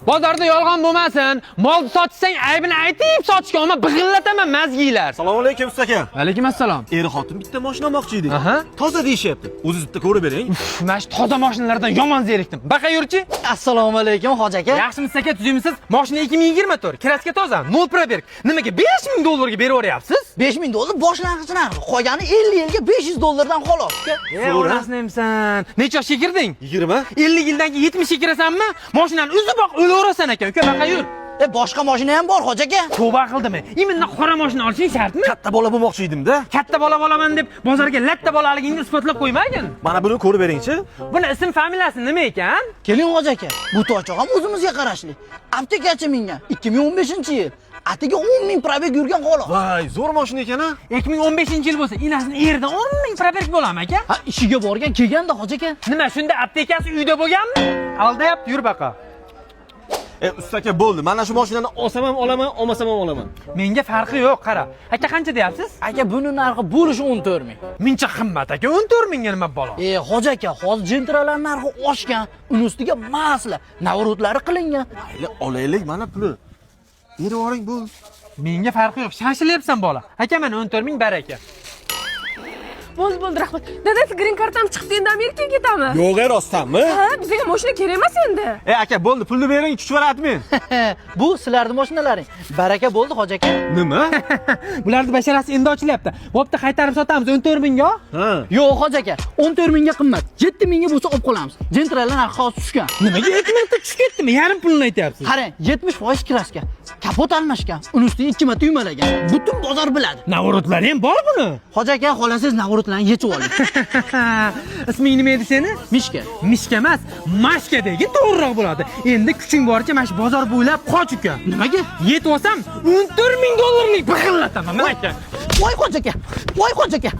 Bozorda yolg'on bo'lmasin. Mol sotsang, aybini aytib sotishga olma, big'illataman, мозги lar. Assalomu alaykum, usta aka. Alaykum assalom. Er xotin bitta mashina olmoqchi edik. Aha. Toza deyishyapti. O'zingiz bitta ko'rib bering. Mana shu toza mashinalardan yomon zerikdim. Baqa, yurchi. Assalomu alaykum, hoji aka. Yaxshimisiz, aka, tuzukmisiz? Mashina 2024, краска toza, nol пробег. Nimaga 5000 dollarga berib yuboryapsiz? 5000 dollar boshlang'ich narxi. Qolgani 50 yilga 500 dollardan xolos, aka. E, onasini emsan. Necha yoshga kirding? 20. 50 yildan keyin 70 ga kirasanmi? Mashinani uzib oq o'laverasan ekan, uka, baqa yur. E, boshqa mashina ham bor, hoji aka. Tavba qildim. Именно qora mashina olishing shartmi? Katta bola bo'lmoqchi edim-da. Katta bola bo'laman deb bozorga latta bolaligingni isbotlab qo'ymagin. Mana buni ko'rib beringchi. Buni ism familiyasi nima ekan? Keling, hoji aka. Bu toychoq ham o'zimizga qarashli. Aptekachi mingan 2015-yil. Atiga 10 ming пробег yurgan xolos. Voy, zo'r mashina ekan a. 2015-yil bo'lsa, inasini erdan 10 ming пробег bo'ladimi, aka? Ha, ishiga borgan kelganda, hoji aka. Nima, shunda aptekasi uyda bo'lganmi? Aldayapti, yur baqa. E, usta aka, bo'ldi. Mana shu mashinani olsam ham olaman, olmasam ham olaman. Menga farqi yo'q, qara. Aka, qancha deyapsiz? Aka, buni narxi bo'lishi 14 ming. Muncha qimmat, aka, 14 mingga nima balo? E, hoji aka, hozir Gentralar narxi oshgan, uni ustiga масла, наворот lari qilingan. Mayli, olaylik, mana puli. Berib yuboring, bo'ldi. Menga farqi yo'q, shoshilyapsan, bola. Aka, mana 14 ming, baraka. Bo'ldi, bo'ldi, rahmat. Dadasi, green kartam chiqdi, endi Amerikaga ketamiz. Yo'q, e, rostdanmi? Ha, bizga mashina kerak emas endi. E, aka, bo'ldi, pulni bering, tushib. Bu sizlarning mashinalaring. Baraka bo'ldi, hoji aka. Nima? Bularni basharasi endi ochilyapti. Bo'pti, qaytarib sotamiz 14 mingga. Ha. Yo'q, hoji aka, 14 mingga qimmat. 7 mingga bo'lsa olib qolamiz. Gentralar narxi hozir tushgan. Nimaga 2 mingta tushib ketdimi? Yarim pulini aytyapsiz. Qarang, 70% краска. Kapot almashgan, uni ustiga ikki marta yumalagan. Butun bozor biladi. Наворот lari ham bor buni. Hoji aka, xolasangiz наворот larni yechib oling. Isming nima edi seni? Mishka. Mishka emas, Mashka degin, to'g'riroq bo'ladi. Endi kuching boricha mana shu bozor bo'ylab qoch, uka. Nimaga? Yetib olsam, 14 ming dollarlik big'illataman, mana, aka. Voy, hoji aka! Voy, hoji aka!